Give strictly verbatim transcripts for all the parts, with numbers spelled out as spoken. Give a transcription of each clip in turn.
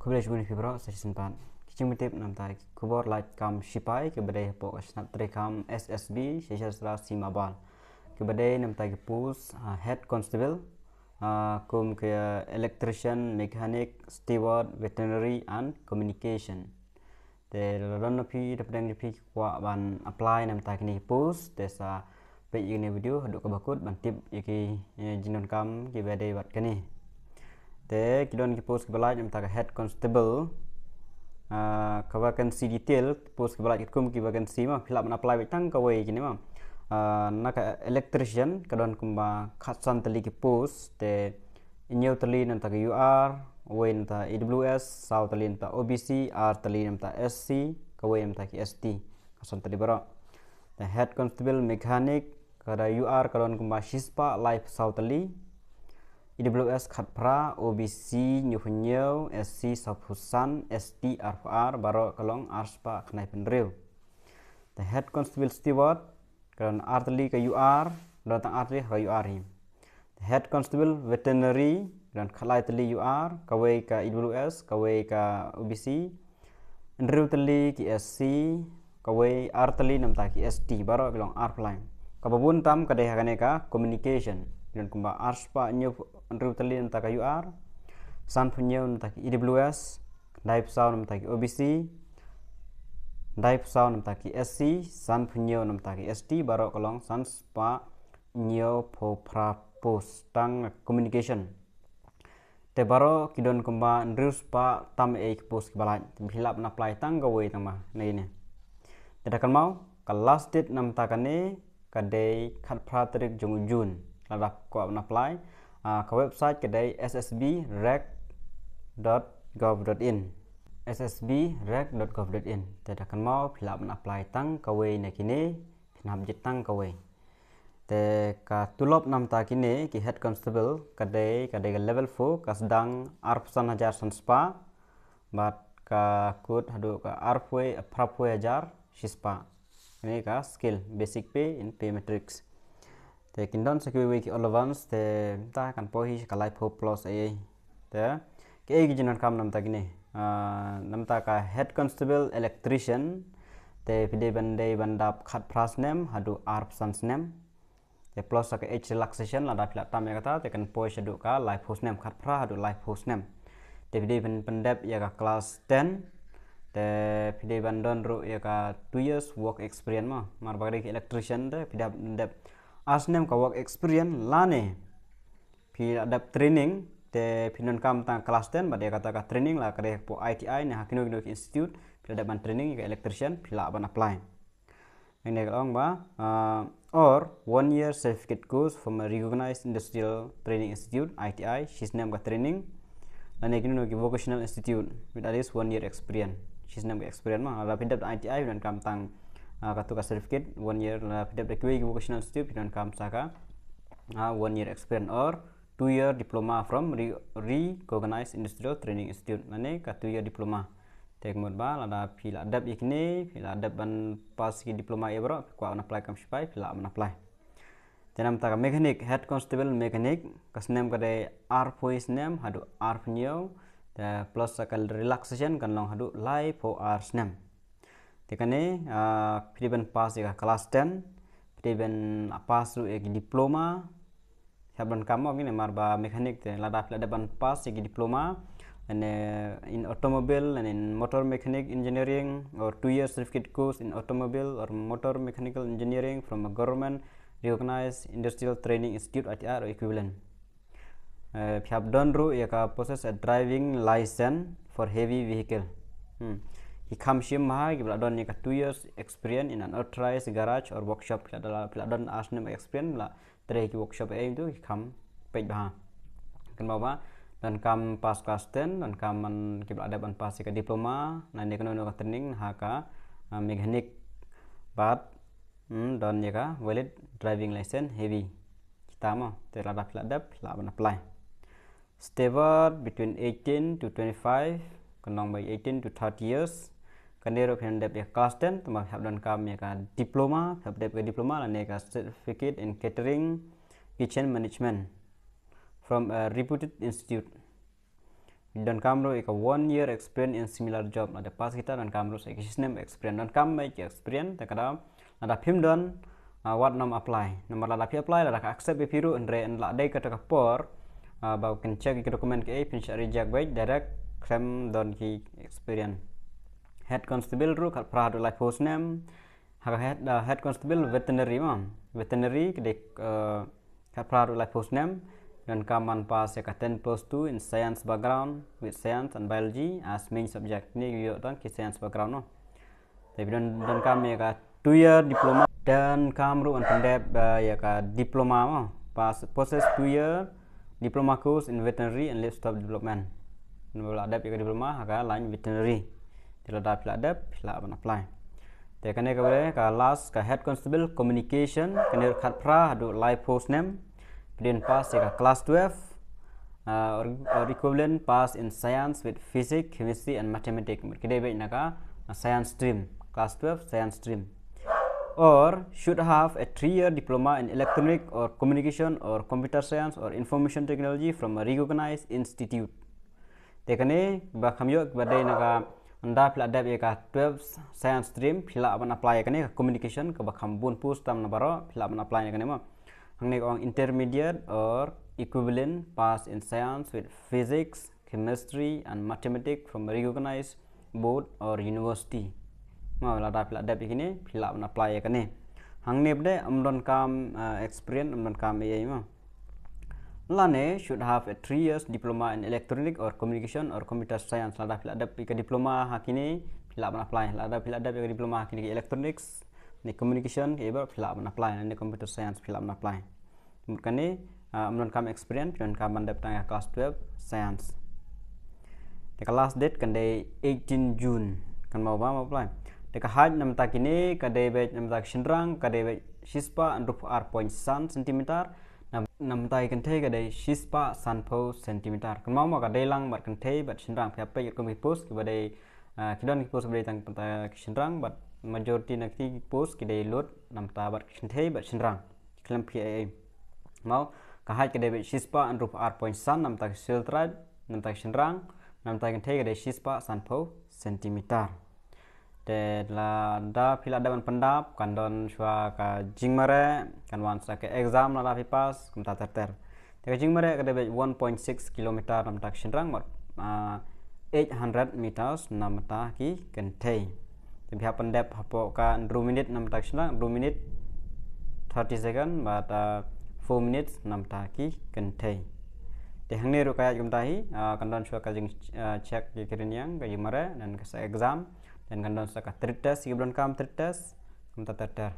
Khublei shibun ïa phi baroh sa shisien pat. Ki jingpyntip namta ki khubor lait kam shipai kiba dei hapoh ka shnat treikam S S B Shisha Sra Sima Bal, kiba dei namta ki post, ah, head constable, ah, kum ki electrician, mechanic, steward, veterinary and communication. Te lada don na phi, da pdeng phi ki kwah ban apply namta kine ki post, te sa peit ïa kane video haduh kaba kut ban tip ïa ki, eh, jingdonkam kiba dei bad kane. Te ki don ki post kiba lait namta ka head constable, ah, ka vacancy detail, post kiba lait katkum ki vacancy ma, phi lah ban apply beit tang kawei kine ma. Ah, na ka electrician ka don kumba khatsan tylli ki post, te hynñiew tylli namta ka U R, wei namta E W S, saw tylli namta O B C, ar tylli namta S C, kawei namta ki S T. Khatsan tylli baroh. Te head constable mechanic, ka da U R ka don kumba shispah laiphew saw tylli, E W S khatphra, O B C hynñiewphew hynñiew, S C sawphew san, S T arphew ar, baroh ka long arspah khyndaiphew hynriew. Te head constable steward, ka don ar tylli ka U R, don tang ar tylli ka U R hi. Te head constable veterinary, ka don khatlai tylli U R, kawei ka E W S, kawei ka O B C, hynriew tylli ki S C, kawei ar tylli namta ki S T, baroh ki long arphew lai. Kaba bun tam ka dei ha kane ka communication, ki don kumba arspah hynñiew, hynriew tylli namta ka U R, sanphew hynñiew namta ki E W S, khyndaiphew saw namta ki O B C, khyndaiphew saw namta ki S C, sanphew hynñiew namta ki S T, baroh ka long sanspah hynñiewphew phra post tang communication. Te baroh ki don kumba hynriew spah tam ei ki post kiba lait. Te phi lah ban apply tang kawei tang ma na ine. Te da kynmaw ka last date namta kane ka dei khatphra tarik jong u June. Lada kwah ban apply, ah, ka website ka dei S S B rec dot gov dot in. S S B rec dot gov dot in. Te da kynmaw phi lah ban apply tang kawei na kine, phin hap jied tang kawei. Te ka tulop namta kine ki head constable ka dei, ka dei ka level four, ka sdang arphew san hajar san spah, bad ka kut haduh ka arphew, phraphew hajar shispah. Kane ka scale, basic pay in pay matrix. Te kin don sa kiwei kiwei ki allowance, te mynta kan poi hi ka laiphew plus ei ei. Te kiei ki jingdonkam namta kine. Ah, namta ka head constable electrician, te phi dei ban, dei ban dap khatphra snem haduh arphew san snem. Te plus sa ka age relaxation, lada phi lah tam ïa kata, te kan poi shaduh ka laiphew snem, khatphra haduh laiphew snem. Te phi dei ban pyndep ïa ka class ten, te phi dei ban don ruh ïa ka two years work experience ma. Namar ba ka dei ka electrician, te phi dei ban dep ar snem ka work experience lane phi la dep training, te phi donkam tang class ten, bad ïa kata ka training la ka dei hapoh I T I ne ha kino kino ki institute, phi la dep ban training ïa ka electrician, phi lah ban apply. Ngi ne ka long ba, ah, or one year certificate course from a recognized industrial training institute, I T I, shisnem ka training, lane kino kino ki vocational institute with at least one year experience. Shisnem ka experience ma, lada phi dep I T I phi donkam tang, ah, katu ka certificate one year, lada phi dep da kiwei ki vocational institute phi donkam sa ka, ah, one year experience or two year diploma from re-, recognized industrial training institute, lane ka two year diploma. Te ka mut ba lada phi la dep ïa kine, phi la dep ban pass ki diploma ïa baroh, phi kwah ban apply kam shipai, phi lah ban apply. Te namta ka mechanic, head constable mechanic, ka snem ka dei arphew snem haduh arphew hynñiew, te plus sa ka relaxation kan long haduh laiphew ar snem. Te kane, ah, phi dei ban pass ïa ka class ten, phi dei ban pass ruh ïa ki diploma, phi hap donkam mo kine, namar ba mechanic te lada phi la dep ban pass ïa ki diploma, and, uh, in automobile and in motor mechanic engineering or two year certificate course in automobile or motor mechanical engineering from a government recognized industrial training institute, I T I or equivalent. Eh, phi hap don ruh ïa ka possess a driving license for heavy vehicle. Hmm. Ki kham shim bha kiba la don ïa ka two years experience in an authorized garage or workshop. Phi la don, phi la don ar snem experience, la trei ki workshop ei tu ki kham peit bha. Kynmaw ba donkam pass class ten, donkam man kiba la dep ban pass ïa ka diploma, lane kano kano ka training ha ka, ah, mechanic, bad, hmm, don ïa ka valid driving license heavy. Kita mo, te lada phi la dep, phi lah ban apply. Steward between eighteen to twenty-five, kan long ba eighteen to thirty years. Kane ruh phin dep ïa class ten, tangba phi hap donkam ïa ka diploma, phi hap dep ka diploma lane ka certificate in catering, kitchen management from a reputed institute. Donkam ruh ïa ka one year experience in similar job. Lada pass kita donkam ruh sa ïa ka shisnem experience. Donkam beit ïa ka experience, te ka daw lada phim don, ah, wat nym apply. Namar lada phi apply lada ka accept ïa phi ruh, hynrei ynda la dei kata ka por, ah, ba kin check ïa ki document kiei, phin shah reject beit direct, khlem don ki experience. Head constable ruh khatphra haduh laiphew snem. Ha ka head, ah, head constable veterinary mo. Veterinary ka dei, ah, khatphra haduh laiphew snem. Donkam ban pass ïa ka ten plus two in science background with science and biology as main subject. Kine ki ïoh tang ki science background mo. Te phi don, donkam ïa ka two year diploma. Donkam ruh ban pyndep, ah, ïa ka diploma mo. Pass, possess two year diploma course in veterinary and livestock development. Namar la dep ïa ka diploma ha ka line veterinary. Te lada phi la dep, phi lah ban apply. Te kane kaba dei ka last, ka head constable communication, kane ruh khatphra haduh laiphew snem. Phi dei ban pass ïa ka class twelve, ah, or, or equivalent pass in science with physics, chemistry and mathematics. Ki dei beit na ka, ah, science stream, class twelve science stream. Or should have a three-year diploma in electronic or communication or computer science or information technology from a recognized institute. Te kane ba kham ïoh ba dei na ka, ynda phi la dep ïa ka twelve science stream, phi lah ban apply ïa kane ka communication, kaba kham bun post tam na baroh, phi lah ban apply ïa kane mo. Hangne ka ong intermediate or equivalent pass in science with physics, chemistry and mathematics from a recognized board or university. Mo, lada phi la dep ïa kine, phi lah ban apply ïa kane. Hangne pat de ym donkam, ah, experience, ym donkam ei ei mo. Lane should have a three years diploma in electronic or communication or computer science. Lada phi la dep ïa ka diploma ha kine, phi lah ban apply. Lada phi la dep ïa ka diploma ha kine ki electronics, ne communication, ki baroh phi lah ban apply, ne computer science phi lah ban apply. Mut kane, ah, ym donkam experience, phi donkam ban dep tang ïa class twelve science. Te ka last date kan dei eighteen June. Kan mo ba mo apply. Te ka height namta kine, ka dei beit namta ka shynrang, ka dei beit shispah hynriewphew ar point san centimeter. Nam-, namta ki kynthei ka dei shispah sanphew centimeter. Kan mo mo ka dei lang bad kynthei bad shynrang, phi hap peit kum ki post kiba dei, ah, ki don ki post ba dei tang namta ki shynrang bad majority na ki post ki dei lut namta bad kynthei bad shynrang. Khlem phi ei ei. Mo, ka height ka dei beit shispah hynriewphew ar point san namta ki Scheduled Tribe, namta ki shynrang, namta ki kynthei ka dei shispah sanphew centimeter. Te lada phi la dep ban pyndap, kan don shuwa ka jingmareh, kan wan sa ka exam lada phi pass, kumta ter ter. Te ka jingmareh ka dei beit one point six kilometer namta ki shynrang bad, ah, eight hundred meters namta ki kynthei. Te phi hap pyndep hapoh ka hynriew minit namta ki shynrang, hynriew minit thirty second bad, ah, four minutes namta ki kynthei. Te hangne ruh ka ïaid kumta hi, ah, kan don shuwa ka jing, ah, check ïa ki rynïeng, ka jingmareh, then ka sa exam, then kan don sa ka trade test, ïa ki ba donkam trade test, kumta ter ter.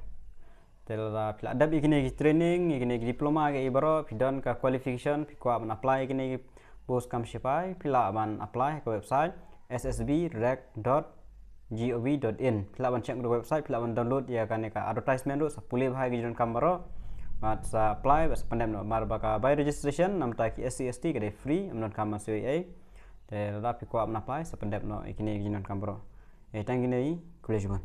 Te lada phi la dep ïa kine ki training, ïa kine ki diploma, ïa ki baroh, phi don ka qualification, phi kwah ban apply ïa kine ki post kam sipai, phi lah ban apply ha ka website S S B rec dot gov dot in. Phi lah ban check ruh ka website, phi lah ban download ïa kane ka advertisement ruh, sa pule bha ïa ki jingdonkam baroh. Bad sa apply, bad sa pyndep noh. Namar ba ka bai registration namta ki S C S T ka dei free, ym donkam ban siew ei ei. Te lada phi kwah ban apply, sa pyndep noh ïa kine ki jingdonkam baroh. Ïa tang kine, khublei shibun.